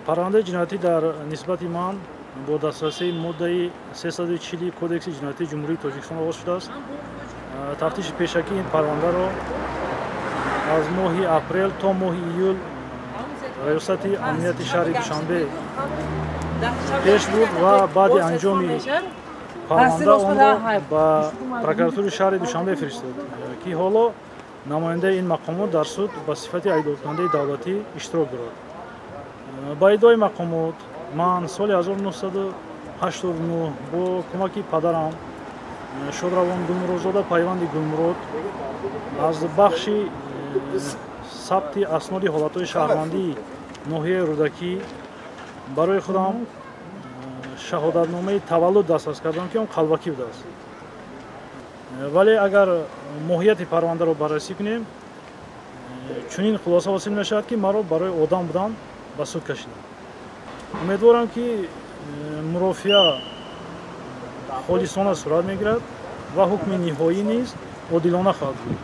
Парвандаи ҷиноятӣ дар нисбати ман бо дастрасии моддаи 340 Кодекси ҷиноятии Ҷумҳурии Тоҷикистон оғоз шудааст. Тафтиши пешакии ин парвандаро аз моҳи апрел то моҳи июл Раёсати амнияти шаҳри Душанбе пеш бурд ва баъди анҷоми парванда онро ба прокуратураи шаҳри Душанбе фиристод, ки ҳоло намояндаи ин мақомот дар суд ба сифати айбдоркунандаи давлатӣ иштирок дорад. Ба иддаои мақомот, ман соли 1989 бо кӯмаки падарам шодравон Гулмуродзода Пайванди Гулмурод аз бахши сабти асноди ҳолатҳои шаҳрвандии ноҳияи Рӯдакӣ барои худам шаҳодатномаи таваллуд дастрас кардам, ки он қалбакӣ будааст. Вале агар моҳияти парвандаро баррасӣ кунем, чунин хулоса ҳосил мешавад, ки маро барои одам будан ба суд кашиданд. Умедворам, ки мурофиа холисона сурат мегирад ва ҳукми ниҳоӣ низ одилона хоҳад буд.